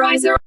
Moisturizer.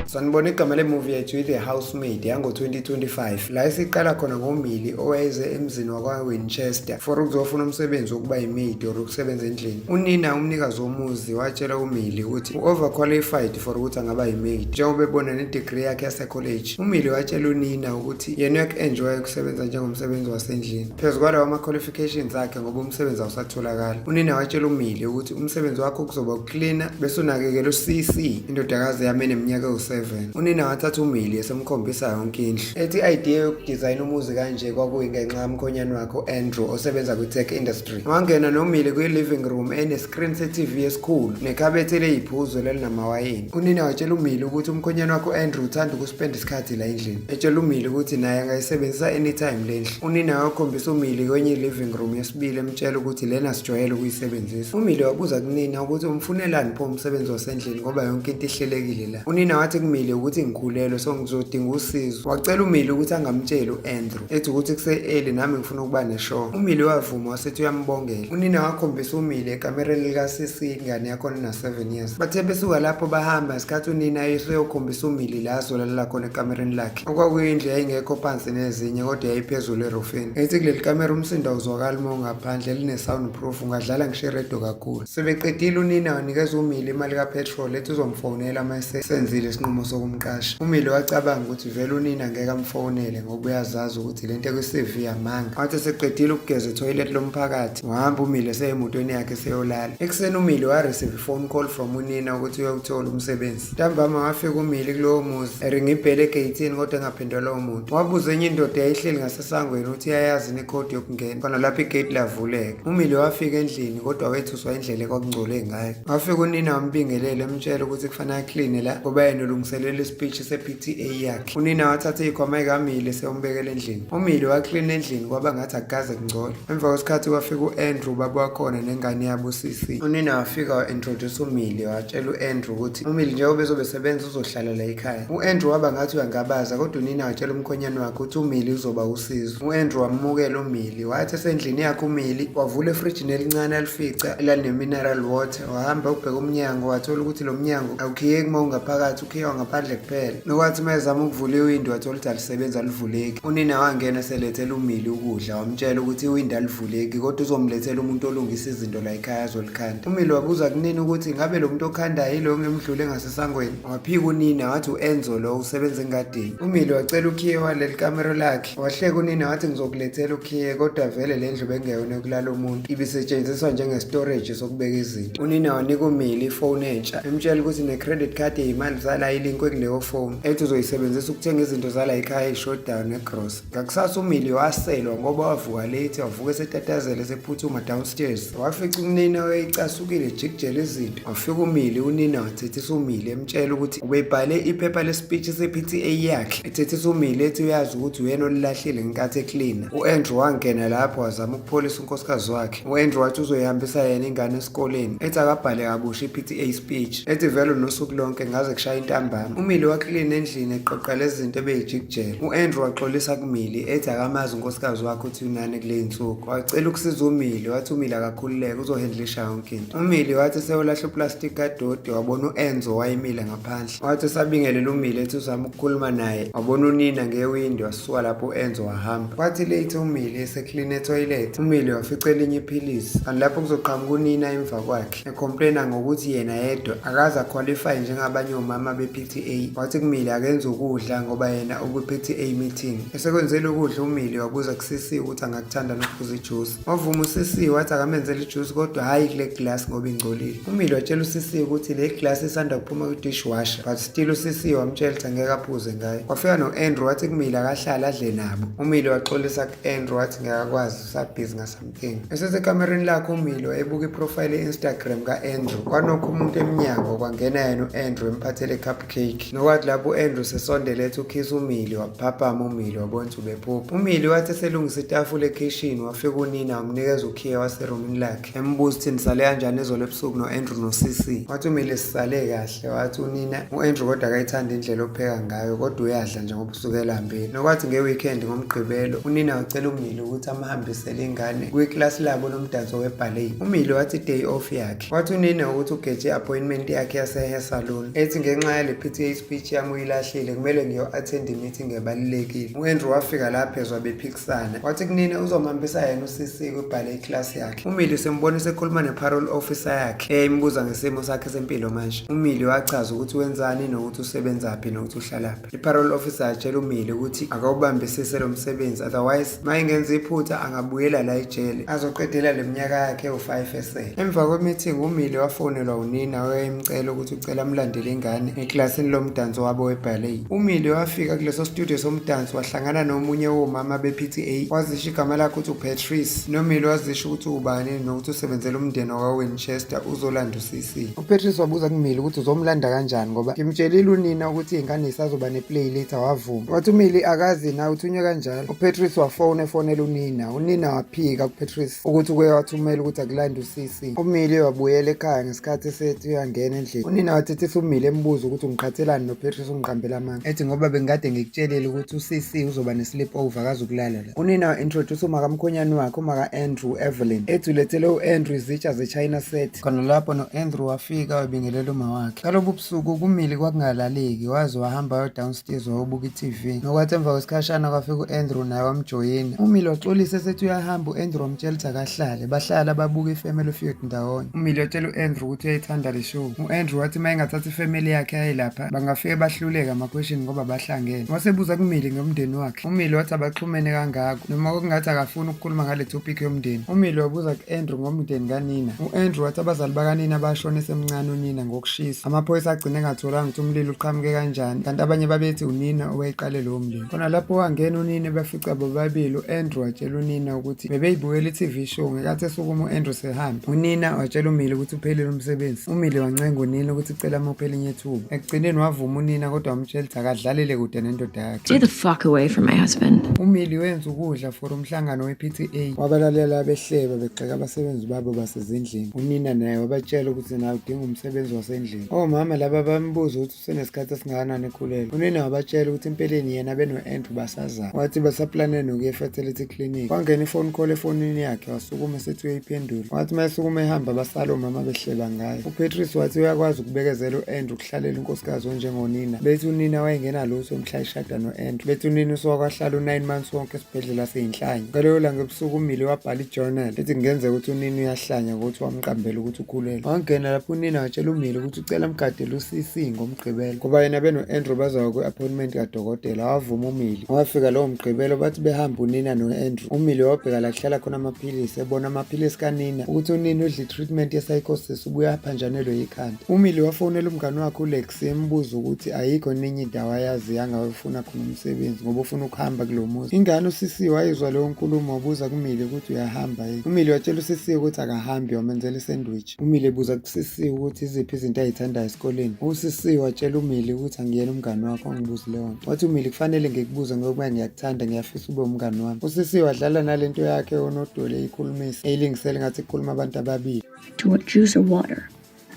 Sanibona, igama lemuvi yethu i-The Housemaid yango-2025, la esiqala khona ngoMilly owayeze emzini wakwa-Winchester for ukuzofuna umsebenzi wokuba yi-maid or ukusebenza endlini. Unina, umnikazi womuzi, watshela uMilly ukuthi u-overqualified for ukuthi angaba yi-maid, njengoba ebona ne-degree yakhe yase-college. UMilly watshela unina ukuthi yena uyaku-enjoya ukusebenza njengomsebenzi wasendlini phezu kwalawo ama-qualifications akhe, ngoba umsebenzi awusatholakali. Unina watshela uMilly ukuthi umsebenzi wakho kuzoba ukuklina bese unakekela uCC, indodakazi yami eneminyaka ewu-7. Unina wathatha uMilly esemkhombisa yonke indlu, ethi i-idea yokudizayina umuzi kanje kwakuyingenxa yamkhonyane wakhe u-Andrew osebenza kwi-tech industry. Wangena noMilly kwi-living room ene-screen se-TV esikhulu nekhabethe eliyiphuzo elinamawayini. Unina watshela uMilly ukuthi umkhonyane wakhe u-Andrew uthanda ukuspenda isikhathi la endlini, etshela uMilly ukuthi naye angayisebenzisa anytime le ndlu. Unina wakhombisa uMilly kwenye i-living room yesibili, emtshela ukuthi lena sijwayele ukuyisebenzisa. UMilly wabuza kunina ukuthi umfunelani pho umsebenzi wasendlini, ngoba yonke into ihlelekile la. Unina wathi kuMilly ukuthi ngikhulelwe, so ngizodinga usizo. Wacela uMilly ukuthi angamtsheli u-Andrew, ethi ukuthi kuse-early, nami ngifuna ukuba ne-sure. UMilly wavuma, wasethi uyambongela. Unina wakhombisa uMilly ekamereni lika-CC, ingane yakhona ena-7 years. Bathe besuka lapho bahamba, ngesikhathi unina eseyokhombisa uMilly la azolalela khona ekamereni lakhe, okwakuyindlu yayingekho phansi nezinye kodwa yayiphezulu erufini. Ethi kuleli kamera umsindo awuzwakali uma ungaphandle, line-sound proof, ungadlala ngisho iredio kakhulu. Sebeqedile, unina wanikeza uMilly imali kapetrol, ethi uzomfonela uma esenzile isinqumo sokumqasha. UMilly wacabanga ukuthi vele unina ngeke amfonele, ngoba uyazazi ukuthi lento ekwi-CV yamanga. Wathi eseqedile ukugeza ethoyilethi lomphakathi, wahamba uMilly eseyemotweni yakhe eseyolala. Ekuseni uMilly wa-receive i-phone call from unina ukuthi uyawuthola umsebenzi. Ntambama wafika uMilly kulowo muzi, eringa ibhele egeyithini kodwa engaphendulwa muntu. Wabuza enye indoda yayihleli ngasesangweni ukuthi iyayazi nekhodi yokungena. Khona lapho igate lavuleka. UMilly wafika endlini kodwa wethuswa indlela ekwakungcole ngayo. Wafika unina wambingelela, emtshela ukuthi kufanele akline la ngoba yena ulungiselela ispeech se-PTA yakhe. Unina wathatha iy'khwama ekaMilly seyombekela endlini. UMilly waklina endlini kwaba ngathi akukaze kungcole. Emva kwesikhathi kwafika u-Andrew, ubaba wakhona, nengane yabo uCC. Unina wafika wa-introduce uMilly, watshela u-Andrew ukuthi uMilly njengoba ezobe sebenza uzohlala la ekhaya. U-Andrew waba ngathi uyangabaza, kodwa unina watshela umkhonyane wakhe ukuthi uMilly uzoba usizo. U-Andrew wamukela uMilly, wathi esendlini yakhe uMilly wavula efrijini elincane alifica elaline-mineral water, wahamba ubheka umnyango, wathola ukuthi lo mnyango awukhiyeki uma ungaphakathi, ukhiywa ngaphandle kuphela. Nokwathi uma ezama ukuvula iwindi wathola ukuthi alisebenzi, alivuleki. Unina wangena eselethela uMilly ukudla, wamtshela ukuthi iwindi alivuleki kodwa uzomlethela umuntu olungisa izinto la ekhaya azolikhanda. UMilly wabuza kunina ukuthi ngabe lo muntu okhandayo yilo ngemdlule ngasesangweni. Waphika unina wathi u-Enzo lo usebenza engadini. UMilly wacela ukhiye waleli kamero lakhe. Wahleka unina wathi ngizokulethela ukhiye, kodwa vele le ndlu bengeyona yokulala umuntu, ibisetshenziswa njenge-storage sokubeka izinto. Unina wanika uMilly ifoni entsha, emtshela ukuthi ne-credit card yeyimali zala ilinkwe kuleyo foni, ethi uzoyisebenzisa ukuthenga izinto zala ekhaya ey'shodayo negrosa. Ngakusasa uMilly waselwa ngoba wavuka late, wavuka esetatazela esephuthuma downstairs. Wafica unina wayecasukile ejikijela izinto. Wafika uMilly, unina wathethisa uMilly emtshela ukuthi ubebhale iphepha le-speech se-PTA yakhe. Ethethisa uMilly ethi uyazi ukuthi uyena olilahlile ngenkathi eklina. U-Andrew wangena lapho wazama ukupholisa unkosikazi wakhe. U-Andrew wathi uzoyihambisa yena ingane esikoleni, ethi akabhale kabusha i-PTA speech. Ethi vele unosuku lonke ngaze kushaya intambama. UMilly waklina endlini eqoqa lezi zinto ebeyijikijela. U-Andrew waxolisa kuMilly ethi akamazi unkosikazi wakhe uthi unani kule nsuku. Wacela ukusiza uMilly, wathi uMilly akakhululeke, uzohendlisha yonke into. UMilly wathi sewolahla uplastic kadoti, wabona u-Enzo wayemile ngaphandle. Wathi esabingelela uMilly ethi uzama ukukhuluma naye, wabona unina ngewindi, wasuka lapho u-Enzo wahamba. Kwathi late uMilly eseklina ethoyilethi, uMilly wafica elinye iphilisi. Kanti lapho kuzoqhamuka unina emva kwakhe, ecomplaina ngokuthi yena yedwa akaze aqualify njengabanye omama be-PTA. Wathi kuMilly akenze ukudla ngoba yena ukwi-PTA meeting. Esekwenzele ukudla uMilly wabuza kuCC ukuthi angakuthanda nokuphuza ijuice. Wavuma uCC, wathi akamenzele ijuice kodwa hhayi kule glass ngoba ingcolile. UMilly watshela uCC ukuthi le glass isanda kuphuma kwi-dishwasher, but still uCC wamtshela ukuthi angeke aphuze ngayo. Wafika no-Andrew wathi kuMilly akahlale adle nabo. UMilly waxolisa ku-Andrew wathi ngeke akwazi, usabhizi nga-something. Esesekamereni lakhe uMilly wayebuka iprofile ye-Instagram ka-Andrew. Kwanokho umuntu emnyango, kwangena yena u-Andrew emphathele cupcake. cake. Nokwathi lapho u-Andrew sesondele ethi ukhisa uMillie, waphaphama uMillie wabona ukuthi ubephupha. UMillie wathi eselungisa itafula ekhishini, wafika unina wamnikeza ukhiye waserumini lakhe, embuza ukuthi nisale kanjani izolo ebusuku no-Andrew no-CC. Wathi uMillie sisale kahle. Wathi unina u-Andrew kodwa akayithandi indlela opheka ngayo, kodwa uyadla nje ngoba usuke elambile. Nokwathi nge-weekend ngoMgqibelo, unina wacela uMillie ukuthi amhambisele ingane kwiklasi labo lomdanso we-ballet. UMillie wathi day off yakhe. Wathi unina ukuthi ugeje i-appointment yakhe yase-hair salon, ethi ngenxa yale PTA speech yami uyilahlile, kumele ngiyo-attend i-meeting ebalulekile. U-Andrew wafika lapha ezwa bephikisana. Wathi kunina uzomhambisa yena uCC kwi-ballet class yakhe. UMillie sembona esekhuluma ne-parole officer yakhe eyayimbuza ngesimo sakhe sempilo manje. UMillie wachaza ukuthi wenzani nokuthi usebenzaphi nokuthi uhlalaphi. I-parole officer yatshela uMillie ukuthi akawubambisise lo msebenzi, otherwise uma engenza iphutha angabuyela la ejele azoqedela le minyaka yakhe ewu-5 esele. Emva kwe-meeting uMillie wafonelwa unina owayemcela ukuthi ucela amlandele ingane eklasini lomdanso wabo we-ballet. UMillie wafika kuleso studio somdanso wahlangana nomunye womama be-PTA, wazisho igama lakhe ukuthi uPatrice. NoMillie wazisho ukuthi ubani nokuthi usebenzela umndeni wakwa-Winchester uzolanda uCC. UPatrice wabuza kuMillie ukuthi uzomlanda kanjani ngoba ngimtshelile unina ukuthi ingane isazoba ne-play later, wavuma. Wathi uMillie akazi na uthunywe kanjalo. UPatrice wafona efonela unina, unina waphika kuPatrice ukuthi uke wathumela ukuthi akulande uCC. UMillie wabuyela ekhaya ngesikhathi esethi uyangena endlini. Unina wathethisa uMillie embuza ukuthi ungiqhathelani noPatrice ungiqambela amanga. Ethi ngoba bengikade ngikutshelile ukuthi uCC uzoba ne-sleep over akazukulala la. Unina wa-introduce umakamkhonyane wakhe umaka-Andrew Evelyn, ethi ulethele u-Andrew izitsha ze-China set. Khona lapho no-Andrew wafika wabingelela uma wakhe. Ngalobu busuku kuMillie kwakungalaleki, waze wahamba wayo downstairs wayobuka i-TV. Nokwathi emva kwesikhashana kwafika u-Andrew naye wamjoyina. UMillie waxolisa esethi uyahamba, u-Andrew wamtshela ukuthi akahlale. Bahlala babuka i-Family Feud ndawonye. UMillie watshela u-Andrew ukuthi uyayithanda le show. U-Andrew wathi uma engathatha ifamily yakhe aye lapha bangafike bahluleke ama-question ngoba bahlangene. Wasebuza kuMillie ngomndeni wakhe. UMillie wathi abaxhumene kangako noma kwakungathi akafuni ukukhuluma ngale topic yomndeni. UMillie wabuza ku-Andrew ngomndeni kanina. U-Andrew wathi abazali bakanina bashona esemncane unina ngokushisa. Amaphoyisa agcine engatholanga ukuthi umlilo uqhamuke kanjani, kanti abanye babethi unina owayeqale lowo mlilo. Khona lapho wangena unina ebafica bobabili. U-Andrew watshela unina ukuthi bebeyibukela i-TV show ngenkathi esukuma u-Andrew sehamba. Unina watshela uMillie ukuthi uphelile umsebenzi. UMillie wancenga unina ukuthi ucela amuphe elinye ithuba. Ekugcineni wavuma unina kodwa wamtshela ukuthi akadlalele kude nendoda yakhe. Stay the fuck away from my husband. UMillie wenza ukudla for umhlangano we-PTA. Wabalalela behleba begxeka abasebenzi babo basezindlini. Unina naye wabatshela ukuthi naye udinga umsebenzi wasendlini. Omama laba bambuza ukuthi usenesikhathi esingakanani ekhulelwe. Unina wabatshela ukuthi empeleni yena beno-Andrew basazana. Wathi basaplane nokuya e-fertility clinic. Kwangena i-phone call efonini yakhe, wasukuma esethi uyayiphendula. Wathi uma esukuma ehamba basala omama behleba ngaye. UPatrice wathi uyakwazi ukubekezela u-Andrew ukuhlalela unkosikazi onjengonina. Bethi unina wayengenalutho mhla eshada no-Andrew. Bethi unina usowakwahlala u-9 months wonke esibhedlela seyinhlanya. Ngaleyo langa ebusuku uMillie wabhala i-journal ethi kungenzeka ukuthi unina uyahlanya ngokuthi wamqambela ukuthi ukhulelwe. Wangena lapho unina watshela uMillie ukuthi ucela amgadele uCC ngoMgqibelo ngoba yena beno-Andrew bazayo kwi-appointment kadokotela. Wavuma uMillie. Wafika lowo Mgqibelo bathi behamba unina no-Andrew. UMillie wabheka la kuhlala khona amaphilisi, ebona amaphilisi kanina ukuthi unina udla i-treatment ye-psychosis ubuye aphanjanelwe yikhanda. UMillie wafonela umngani wakhe uLex embuza ukuthi ayikho nenye indawo ayaziyo angayofuna khona umsebenzi ngoba ufuna ukuhamba kulo muzi. Ingane uCC wayizwa leyo nkulumo wabuza kuMillie ukuthi uyahamba yini. UMillie watshela uCC ukuthi akahambi wamenzela isandwich. UMillie ebuza kuCC ukuthi iziphi izinto ayithandayo esikoleni. UCC watshela uMillie ukuthi angiyena umngani wakho ongibuzi leyo nto. Wathi uMillie kufanele ngikubuze ngokuba ngiyakuthanda ngiyafisa ube umngani wami. UCC wadlala nalento yakhe onodoli eyikhulumisa eyilingisela ngathi kukhuluma abantu ababili. Do you want juice or water?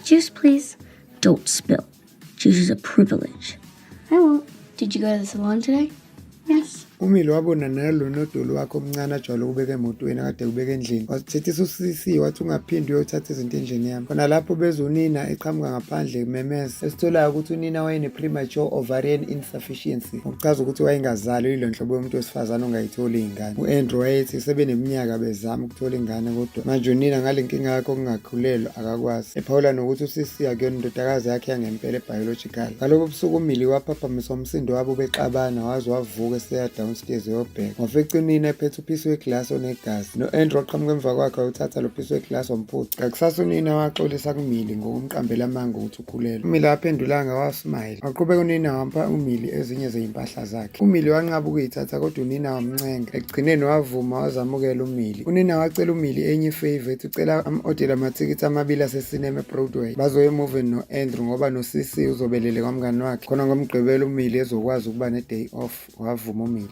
Juice, please. Don't spill. Juice is a privilege. I won't. Did you go to the salon today? Yes. UMillie wabona nalo nodoli wakhe omncane ajwayele ukubeka emotweni akade kubeka endlini. Wathethisa uCC wathi ungaphinde uyothatha izinto endlini yami. Khona lapho bezwa unina eqhamuka ngaphandle ememeza. Esitholayo ukuthi unina wayene-premature ovarian insufficiency. Okuchaza ukuthi wayengazali uyilo nhlobo yomuntu wesifazane ongayitholi iy'ngane. U-Andrew wayethi sebeneminyaka bezama ukuthola ingane kodwa manje unina ngale nkinga yakhe okungakhulelwa akakwazi. Ephawula nokuthi uCC akuyona indodakazi yakhe yangempela e-biological. Ngalobo busuku uMillie waphaphamiswa umsindo wabo bexabana waze wavuka eseya downstairs. Downstairs eyobheka, wafica unina ephethe uphisi weglasi onegazi. No-Andrew waqhamuka emva kwakhe, wawuthatha lo phisi weglasi wamphuca. Ngakusasa unina waxolisa kuMilly ngokumqambela amanga ukuthi ukhulelwe. UMilly waphendulanga, wasmayila. Waqhubeka unina wampha uMilly ezinye zezimpahla zakhe. UMilly wanqaba ukuyithatha kodwa unina wamncenga. Ekugcineni wavuma, wazamukela uMilly. Unina wacela uMilly enye ifavour, ethi ucela am-odele amathikithi amabili asesinema eBroadway. Bazoya emovini no-Andrew ngoba no-CC uzobelele kwamngani wakhe. Khona ngoMgqibelo uMilly ezokwazi ukuba ne-day off. Wavuma uMilly.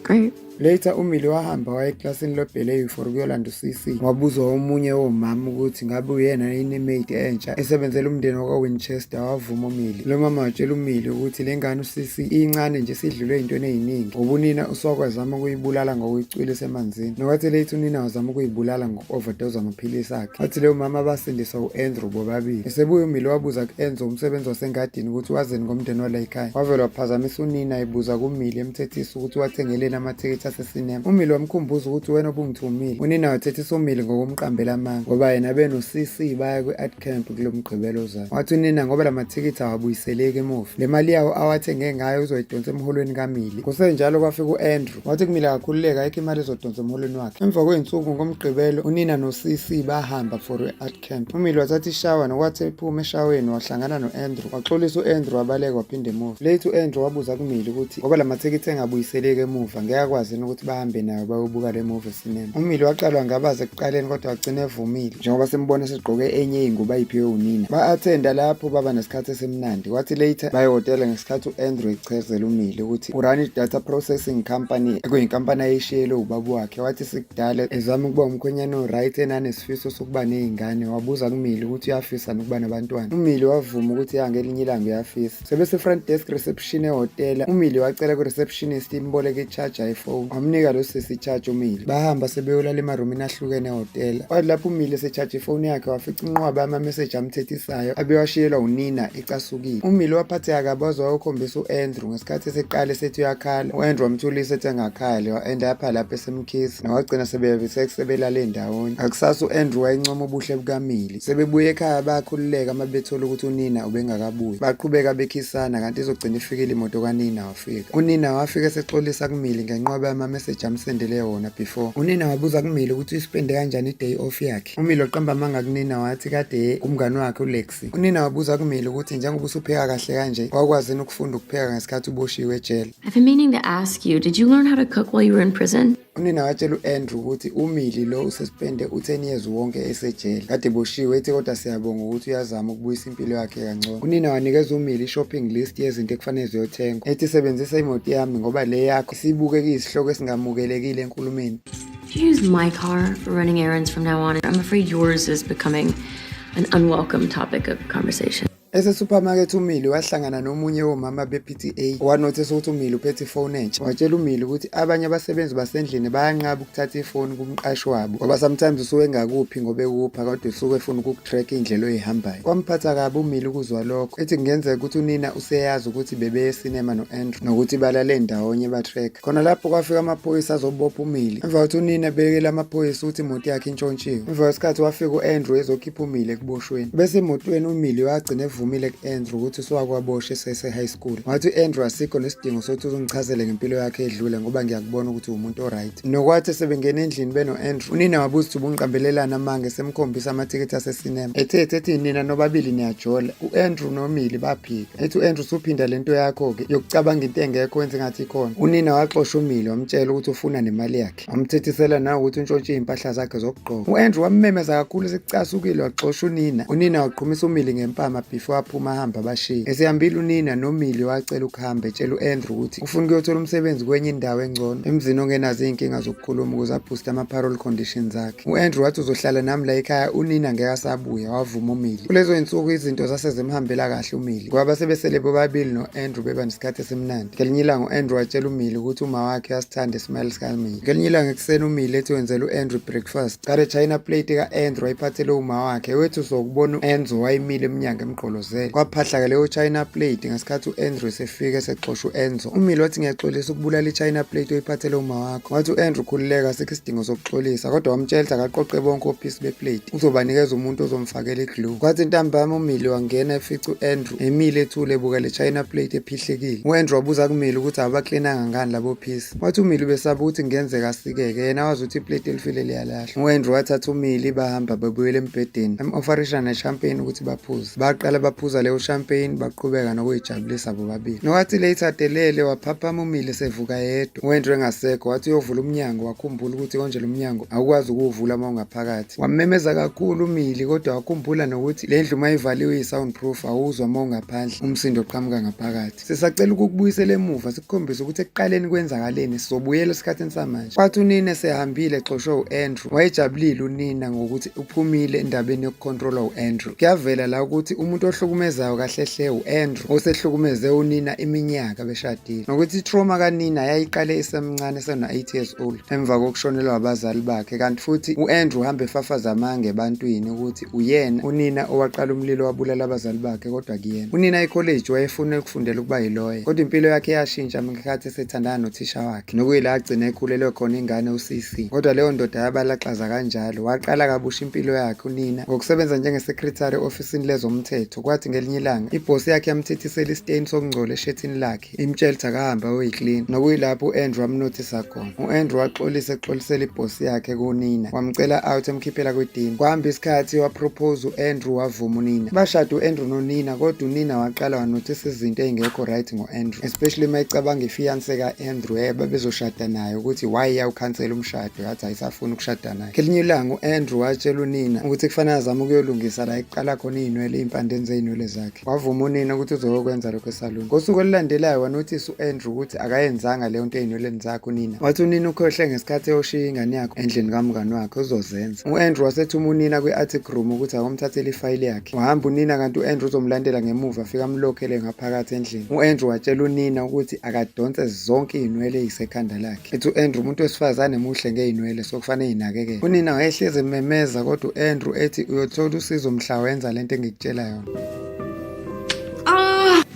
Great. Later uMilly wahamba waya eklasini leballet for ukuyolanda uCC. Wabuzwa omunye womama ukuthi ngabe uyena yini imaid entsha esebenzela umndeni wakwa-Winchester. Wavuma uMilly. Lo mama watshela uMilly ukuthi le ngane uCC incane nje, sidlulwe ey'ntweni ey'ningi ngoba unina usokwazama ukuyibulala ngokuyicwilisa emanzini. Nokwathi later unina wazama ukuyibulala ngoku-overdose amaphilisi akhe. Wathi leyo mama basindiswa u-Andrew bobabili. Esebuye uMilly wabuza ku-Enzo, umsebenzi wasengadini, ukuthi wazeni ngomndeni wala ekhaya. Wavele waphazamisa unina ebuza kuMilly, emthethisa ukuthi wathengeleni amathikithi asesinema. UMilly wamkhumbuza ukuthi wena obungithumile. Unina wathethisa uMilly ngokumqambela amanga ngoba yena beno-CC baya kwi-art camp kulo mgqibelo ozayo. Wathi unina ngoba la mathikithi awabuyiseleki emuva, le mali yawo awathenge ngayo uzoyidonsa emholweni kaMilly. Kusenjalo kwafika u-Andrew, wathi kuMilly akakhululeka, ayikho imali ezodonsa emholweni wakhe. Emva kwey'nsuku ngoMgqibelo unina no-CC bahamba for i-art camp. UMilly wathatha ishawa, nokwathi ephuma eshaweni wahlangana no-Andrew. Waxolisa u-Andrew, wabaleka waphinde emuva. Later u-Andrew wabuza kuMilly ukuthi ngoba la mathikithi engabuyiseleki emuva, ngeke akwazi yini ukuthi bahambe nayo bayobuka le movie esinema. UMilly waqalwa ngabaza ekuqaleni kodwa wagcina evumile njengoba simbona esigqoke enye iy'ngubo ayiphiwe unina. Ba-athenda lapho, baba nesikhathi esimnandi. Kwathi later baye ehhotela ngesikhathi u-Andrew echazela uMilly ukuthi urun i-data processing company, ekuyinkampani ayishiyelwe ubaba wakhe. Wathi sikudala ezama ukuba umkhwenyana o-right, enanesifiso sokuba ney'ngane. Wabuza kuMilly ukuthi uyafisa nokuba nabantwana. UMilly wavuma ukuthi ya, ngelinye ilanga uyafisa. Sebese-front desk reception ehhotela, uMilly wacela ku-receptionist imboleke i-charger yefoni. Wamnika lo sisi i-charger uMilly. Bahamba sebeyolala emarumini ahlukene ehhotela. Kwathi lapho uMilly esecharge ifoni yakhe, wafica inqwaba yamameseji amthethisayo abewashiyelwa unina ecasukile. UMilly waphatheka kabi waze wayokhombisa u-Andrew ngesikhathi eseqala esethi uyakhala. U-Andrew wamthulisa ethi angakhali, wa-end up lapho esemkhisa, nowagcina sebeyabise sebelale ndawonye. Ngakusasa u-Andrew wayencoma ubuhle bukaMilly. Sebebuye ekhaya bayakhululeka uma bethola ukuthi unina ubengakabuyi. Baqhubeka bekhisana kanti izogcina ifikile imoto kanina, wafika. Unina wafika esexolisa kuMilly ngenqwaba yamameseji amsendele wona before. Unina wabuza kuMilly ukuthi uyispende kanjani i-day off yakhe. UMilly waqamba amanga kunina, wathi kade kumngani wakhe uLexi. Unina wabuza kuMilly ukuthi njengoba usupheka kahle kanje, wakwazi yini ukufunda ukupheka ngesikhathi uboshiwe ejele. I've been meaning to ask you, did you learn how to cook while you were in prison? Unina watshela u-Andrew ukuthi uMilly lo usespende u-10 years wonke esejele kade boshiwe, ethi kodwa siyabonga ukuthi uyazama ukubuyisa impilo yakhe kangcono. Unina wanikeza uMilly i-shopping list yezinto ekufanele ziyothengwa, ethi sebenzisa imoto yami ngoba le yakho isibukeke iyisihloko esingamukelekile enkulumeni. Could you use my car for running errands from now on? I'm afraid yours is becoming an unwelcome topic of conversation. Esesupermarket uMilly wahlangana nomunye womama be-PTA owanothisa ukuthi uMilly uphethe ifoni entsha. Watshela uMilly ukuthi abanye abasebenzi basendlini bayanqaba ukuthatha ifoni kumqashi wabo ngoba sometimes usuke engakuphi ngoba ekupha, kodwa usuke efuna ukukutrack indlela oyihambayo. Kwamphatha kabi uMilly ukuzwa lokho, ethi kungenzeka ukuthi unina useyazi ukuthi bebeye esinema no-Andrew nokuthi balale ndawonye, batrack. Khona lapho kwafika amaphoyisa azobopha uMilly emva kokuthi unina ebekele amaphoyisa ukuthi imoto yakhe intshontshiwe. Emva kwesikhathi wafika u-Andrew ezokhipha uMilly ekuboshweni. Bese emotweni uMilly wagcina evumile ku-Andrew ukuthi usuwakwabosha esese-high school. Wathi u-Andrew asikho nesidingo sokuthi uzongichazele ngempilo yakhe edlule ngoba ngiyakubona ukuthi uwumuntu o-right. Nokwathi sebengena endlini beno-Andrew, unina wabuza ukuthi ubungiqambelelani amanga esemkhombisa amathikithi asesinema. Ethe ethi nina nobabili niyajola. U-Andrew noMilly baphika. Ethi u-Andrew usuphinda lento yakho-ke yokucabanga into engekho wenze ngathi ikhona. Unina waxosha uMilly, wamtshela ukuthi ufuna nemali yakhe. Wamthethisela nawukuthi untshontshe iy'mpahla zakhe zokugqoka. U-Andrew wammemeza kakhulu esecasukile, waxosha unina. Unina waqhumisa uMilly ngempama before aphuma ahambe abashiye. Esehambile unina noMilly wacela ukuhamba, etshela u-Andrew ukuthi ufuna ukuyothola umsebenzi kwenye indawo engcono, emzini ongenazo iy'nkinga zokukhuluma, ukuze abooste ama-parole conditions akhe. U-Andrew wathi uzohlala nami la ekhaya, unina ngeke asabuya. Wavuma uMilly. Kulezo y'nsuku izinto zase zimhambela kahle uMilly ngoba sebesele bobabili no-Andrew, beba nesikhathi esimnandi. Ngelinye ilanga u-Andrew watshela uMilly ukuthi uma wakhe uyasithanda ismile sikaMilly. Ngelinye ilanga ekuseni uMilly ethi wenzela u-Andrew breakfast, qale china plate ka-Andrew ayiphathele uma wakhe, wethu uzokubona u-Enzo wayemile emnyango emgqolozela. bamgolozele. Kwaphahlaka leyo china plate ngesikhathi u-Andrew esefika esexosha u-Enzo. UMilly wathi, "Ngiyaxolisa ukubulala i-china plate oyiphathele uma wakho." Wathi u-Andrew, "Khululeka, asikho isidingo sokuxolisa," kodwa wamtshela ukuthi akaqoqe bonke ophisi beplate, uzobanikeza umuntu ozomfakela iglue. Kwathi ntambama uMilly wangena efica u-Andrew emile ethule ebuka le china plate ephihlekile. U-Andrew wabuza kuMilly ukuthi abaklinanga ngani labo phisi. Wathi uMilly ubesaba ukuthi kungenzeka asikeke, yena wazi ukuthi iplate elifile liyalahlwa. U-Andrew wathatha uMilly, bahamba babuyela embhedeni, am-ofarisha ne-champagne ukuthi baphuze. Baqala baphuza leyo champagne, baqhubeka nokuyijabulisa bobabili. Nokwathi later delele waphaphama uMilly sevuka yedwa, u-Andrew engasekho. Wathi uyovula umnyango, wakhumbula ukuthi konje lo mnyango awukwazi ukuwuvula uma ungaphakathi. Wamemeza kakhulu uMilly, kodwa wakhumbula nokuthi le ndlu uma ivaliwe iyi-sound proof, awuzwa uma ungaphandle umsindo oqhamuka ngaphakathi. Sisacela ukukubuyisela emuva, sikukhombise ukuthi ekuqaleni kwenzakaleni, sizobuyela esikhathini samanje. Kwathi unina esehambile exoshwe u-Andrew, wayejabulile unina ngokuthi uphumile endabeni yokukhontrolwa u-Andrew. Kuyavela la ukuthi umuntu ohlukumezayo kahle hle u-Andrew, osehlukumeze unina iminyaka beshadile, nokuthi i-trauma kanina yayiqale isemncane, esena-8 years old, emva kokushonelwa abazali bakhe. Kanti futhi u-Andrew uhambe efafaza amanga ebantwini ukuthi uyena unina owaqala umlilo wabulala abazali bakhe, kodwa kuyena. Unina ekholeji wayefuna ukufundela ukuba yiloya, kodwa impilo yakhe yashintsha ngesikhathi esethandana nothisha wakhe, nokuyila agcina ekhulelwe khona ingane uCC, kodwa leyo ndoda yabalaxaza kanjalo. Waqala kabusha impilo yakhe unina ngokusebenza njenge-secretary ofisini lezomthetho. Kwathi ngelinye ilanga ibhosi yakhe yamthethisela isiteni sokungcola eshethini lakhe, imtshela ukuthi akahambe ayoyiklina, nokuyilapho u-Andrew amnothisa khona. U-Andrew waxolisa exolisela ibhosi yakhe kunina, wamcela out, emkhiphela kwidini. Kwahamba isikhathi, wapropose u-Andrew, wavuma unina, bashada u-Andrew nonina. Kodwa unina waqala wanothisa izinto ey'ngekho right ngo-Andrew, especially uma ecabanga ifiance ka-Andrew babezoshada naye, ukuthi why yawukhansela umshado, yathi ayisafuni ukushada naye. Ngelinye ilanga u-Andrew watshela unina ukuthi kufanele azame ukuyolungisa la ekuqala khona iy'nwele, ey'mpandeni zey'nwele zakhe. Wavuma unina ukuthi uzoyokwenza lokho esaluni. Ngosuku olulandelayo wanothisa u-Andrew ukuthi akayenzanga leyo nto ey'nweleni zakhe unina. Wathi unina ukhohle ngesikhathi eyoshiya ingane yakhe endlini kamngani wakhe, uzozenza. U-Andrew wasethuma unina kwi-attic room ukuthi akomthathele ifayili yakhe. Wahamba unina, kanti u-Andrew uzomlandela ngemuva, afike amlokhele ngaphakathi endlini. U-Andrew watshela unina ukuthi akadonse zonke iy'nwele ey'sekhanda lakhe. Ethi u-Andrew umuntu wesifazane muhle ngey'nwele, so kufanele y'nakekele. Unina wayehlezi ememeza, kodwa u-Andrew ethi uyothola usizo mhla wenza lento engikutshela yona.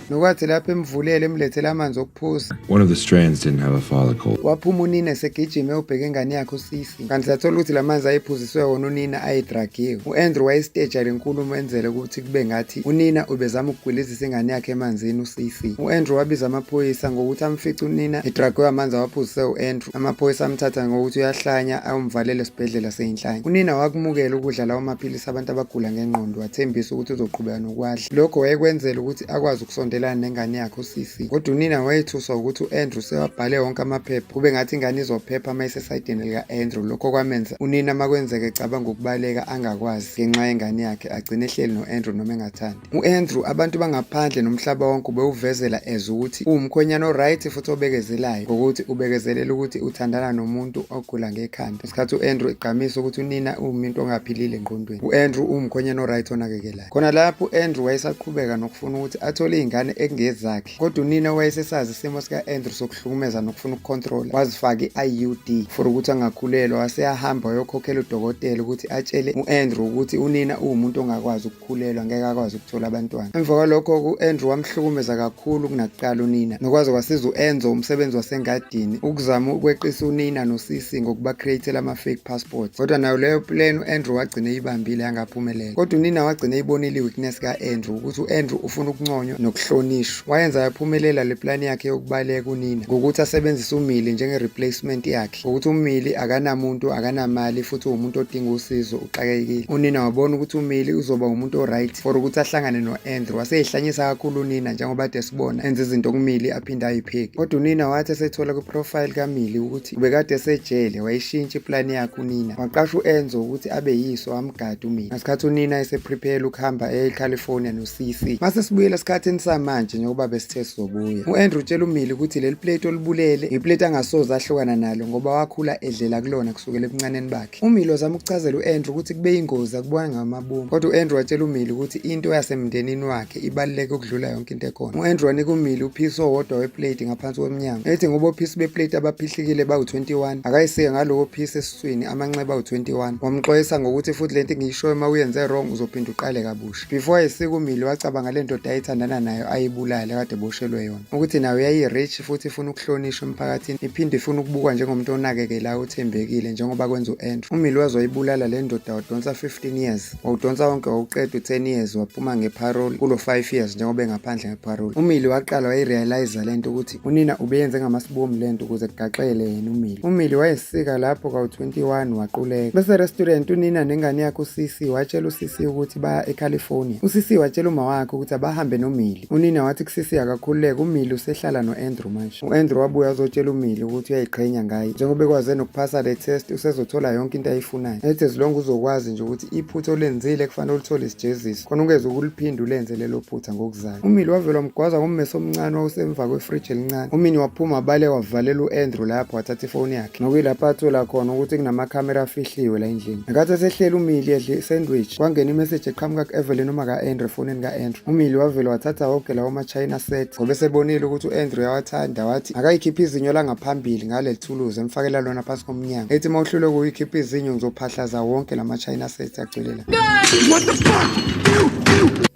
Nokwathi lapho emvulele emlethele amanzi okuphuza, One of the strands didn't have a follicle. Waphuma unina esegijima eyobheka ingane yakhe uSisi, kanti sathola ukuthi la manzi ayephuziswe wona unina ayedragiwe. U-Andrew wayesiteja le nkulumo enzele ukuthi kube ngathi unina ubezama ukugwilizisa ingane yakhe emanzini uCC. U-Andrew wabiza amaphoyisa ngokuthi amfice unina edragiwe amanzi awaphuzise u-Andrew. Amaphoyisa amthatha ngokuthi uyahlanya, ayomvalela esibhedlela seyinhlanya. Unina wakumukela ukudla lawo maphilisi abantu abagula ngengqondo, wathembisa ukuthi uzoqhubeka nokwadla. Lokho wayekwenzela ukuthi akwazi ukusondelana nengane yakhe uCC. Kodwa unina wayethuswa ukuthi u-Andrew sewabhale wonke amaphepha, kube ngathi ingane izophepha uma isesayidini lika-Andrew. Lokho kwamenza unina uma kwenzeka ecabanga ukubaleka angakwazi ngenxa yengane yakhe, agcine ehleli no-Andrew noma engathandi. U-Andrew abantu bangaphandle nomhlaba wonke ubewuvezela as ukuthi uwumkhwenyana o-right futhi obekezelayo, ngokuthi ubekezelela ukuthi uthandana nomuntu ogula ngekhanda. Ngesikhathi u-Andrew egqamisa ukuthi unina uwumuntu ongaphilile engqondweni, u-Andrew uwumkhwenyana o-right onakekelayo. Khona lapho u-Andrew wayesaqhubeka nokufuna ukuthi athole iy'ngane ekungezakhe, kodwa unina wayesesazi isimo sika-Andrew sokuhlukumeza nokufuna ukukhontrola, wazifaka i-IUD for ukuthi angakhulelwa, waseyahamba wayokhokhela udokotela ukuthi atshele u-Andrew ukuthi unina uwumuntu ongakwazi ukukhulelwa, ngeke akwazi ukuthola abantwana. Emva kwalokho u-Andrew wamhlukumeza kakhulu kunakuqala unina, nokwaze kwasiza u-Enzo umsebenzi wasengadini ukuzama ukweqisa unina noCC ngokuba-create-ela ama-fake passports, kodwa nayo leyo plan u-Andrew wagcina eyibambile yangaphumelela. Kodwa unina wagcina eyibonile i-weakness ka-Andrew, ukuthi u-Andrew ufuna ukunconywa nokuhlonishwa. Wayenza yaphumelela le plan yakhe yokubaleka unina ngokuthi asebenzise uMilly njenge-replacement yakhe, ngokuthi uMilly akanamuntu, akanamali, futhi uwumuntu odinga usizo, uxakekile. Unina wabona ukuthi uMilly uzoba umuntu o-right for ukuthi ahlangane no-Andrew, waseyihlanyisa kakhulu unina njengoba ade sibona enza izinto kuMilly aphinde ayipheki. Kodwa unina wathi esethola kwiprofile kaMilly ukuthi ubekade esejele, wayishintsha iplani yakhe unina, waqasha u-Enzo ukuthi abe yiso amgade uMilly ngesikhathi unina eseprepare ukuhamba e-California no-CC. Mase sibuyela esikhathini samanje. Manje njengoba besithe sizobuya, u-Andrew utshela uMillie ukuthi leli plate olibulele iplate angasoze ahlukana nalo ngoba wakhula edlela kulona kusukela ebuncaneni bakhe. UMillie wazama ukuchazela u-Andrew ukuthi kube yingozi, akubona ngamabomu, kodwa u-Andrew watshela uMillie ukuthi into yasemndenini wakhe ibaluleke ukudlula yonke into ekhona. U-Andrew wanika uMillie uphisi owodwa weplate ngaphansi komnyango, ethi ngoba ophisi beplate abaphihlikile bawu-21, akayisike ngalowo phisi esiswini amanxeba awu-21. Wamxwayisa ngokuthi futhi lento engiyishoyo uma uyenze wrong uzophinda uqale kabusha. Before ayisika, uMillie wacabanga le ndoda ayithandana nayo ayibulale kade boshelwe yona, ukuthi nayo yayi-rich futhi ifuna ukuhlonishwa emphakathini, iphinde ifuna ukubukwa njengomuntu onakekelayo, othembekile, njengoba kwenza u-Andrew. UMillie waze wayibulala le ndoda, wadonsa 15 years, wawudonsa wonke wawuqeda u-10 years, waphuma ngeparole kulo 5 years njengoba engaphandle ngeparole. UMillie waqala wayirealize lento ukuthi unina ubeyenze ngamasibomu lento ukuze kugaxele yena uMillie. UMillie wayesika lapho kawu-21, waquleka. Bese restaurant unina nengane yakhe uCC, watshela uCC ukuthi baya eCalifornia. UCC watshela uma wakhe ukuthi abahambe noMillie. Unina wathi kuCC akakhululeke, uMillie usehlala no-Andrew manje. U-Andrew wabuya azotshela uMillie ukuthi uyayiqhenya ngaye njengoba ekwaze nokuphasa le test, usezothola yonke into ayifunayo. Ethi as long uzokwazi nje ukuthi iphutha olenzile kufanele ulithole isijeziso khona ungeze ukuliphinda ulenze lelo phutha ngokuzayo. UMillie wavela wamgwaza ngommese omncane wawusemva kwefriji elincane. UMillie waphuma, wabaleka, wavalela u-Andrew lapho, wathatha ifoni yakhe, nokuyilapho athola khona ukuthi kunamakhamera afihliwe la endlini. Ngenkathi esehleli uMillie edle isandwich, kwangena imeseji eqhamuka ku-Evelyn, uma ka-Andrew, efonini ka-Andrew. UMillie wavele wathatha wonke lawo ma-china set ngoba esebonile ukuthi u-Andrew uyawathanda. Wathi akayikhiphe izinyo langaphambili ngaleli thuluzi, emfakela lona phansi komnyango, ethi uma uhlulwe kuyikhipha izinyo ngizophahlaza wonke lama-china set agcwele la.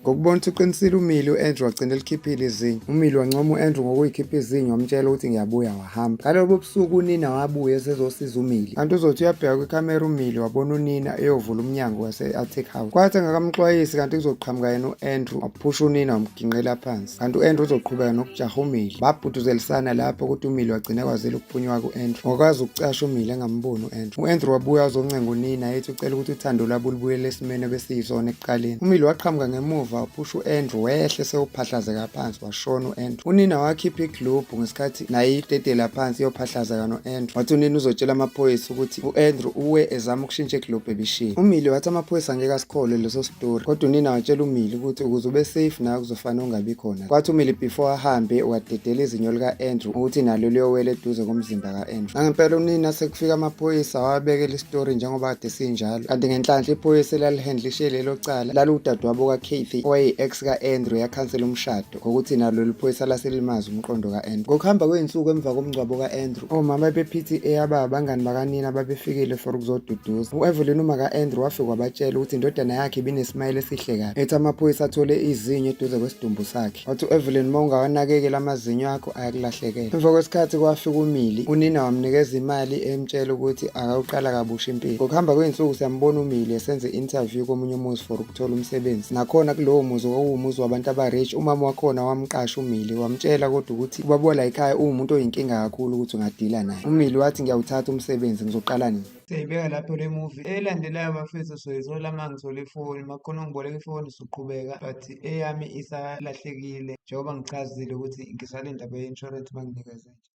Ngokubona ukuthi uqinisile uMillie, u-Andrew wagcina elikhiphile izinyo. UMillie wancoma u-Andrew ngokuyikhipha izinyo, wamtshela ukuthi ngiyabuya, wahamba. Ngalobo busuku unina wabuya esezosiza uMillie, kanti uzothi uyabheka kwikhamera uMillie, wabona unina eyovula umnyango wase-attic house. Kwathi engakamxwayisi kanti kuzoqhamuka yena u-Andrew, waphusha unina wamginqela phansi, kanti u-Andrew uzoqhubeka nokujaha uMillie. Babhuduzelisana lapho ukuthi uMillie wagcina ekwazile ukuphunyuka ku-Andrew, wakwazi ukucasha uMillie engamboni u-Andrew. U-Andrew wabuya wazoncenga unina, ethi ucela ukuthi uthando lwabo lubuyele esimeni ebesiyisona ekuqaleni. UMillie waqhamuka ngemuva, waphusha u-Andrew, wehle sewuphahlazeka phansi, washona u-Andrew. Unina wakhipha iglobhu ngesikhathi naye idedela phansi iyophahlazeka no-Andrew. Wathi unina uzotshela amaphoyisa ukuthi u-Andrew uwe ezama ukushintsha iglobhu ebishile. UMillie wathi amaphoyisa angeke asikholwe leso story, kodwa unina watshela uMillie ukuthi ukuze ube safe nawe kuzofanele ungabi khona. Kwathi uMillie before ahambe wadedela izinyo lika-Andrew ukuthi nalo liyowela eduze komzimba ka-Andrew. Nangempela unina sekufika amaphoyisa wawabekela isitori njengoba kade sinjalo, kanti ngenhlanhla iphoyisa elalihandlishe lelo cala laliwudadewabo kaKathy owayeyi-ex ka-Andrew, yakhansela umshado ngokuthi nalo leli phoyisa laselimazi umqondo ka-Andrew. Ngokuhamba kwey'nsuku emva komngcwabo ka-Andrew, omama be-PTA aba abangani bakanina babefikile for ukuzoduduza. U-Evelyn, uma ka-Andrew, wafika wabatshela ukuthi indodana yakhe ibinesimayile esihle kabi, ethi amaphoyisa athole izinyo eduze kwesidumbu sakhe. Wathi u-Evelyn uma ungawanakekeli amazinyo akho ayakulahlekela. Emva kwesikhathi kwafika uMillie, unina wamnikeza imali emtshela ukuthi akawuqala kabusha impilo. Ngokuhamba kwey'nsuku siyambona uMillie esenza i-interview komunye umuzi for ukuthola umsebenzi. Nakhona kulowo muzi kwakuwumuzi wabantu aba-rich, umama wakhona wamqasha uMillie, wamtshela kodwa ukuthi ubaba la ekhaya uwumuntu oyinkinga kakhulu ukuthi ungadila naye. UMillie wathi ngiyawuthatha umsebenzi, ngizoqala nini? Siyayibeka lapho le movie. Elandelayo bafethu soyithola uma ngithola ifoni. Uma kukhona ongiboleka ifoni soqhubeka, but eyami isalahlekile njengoba ngichazile ukuthi ngisalinde abe-insurance banginikeze nje.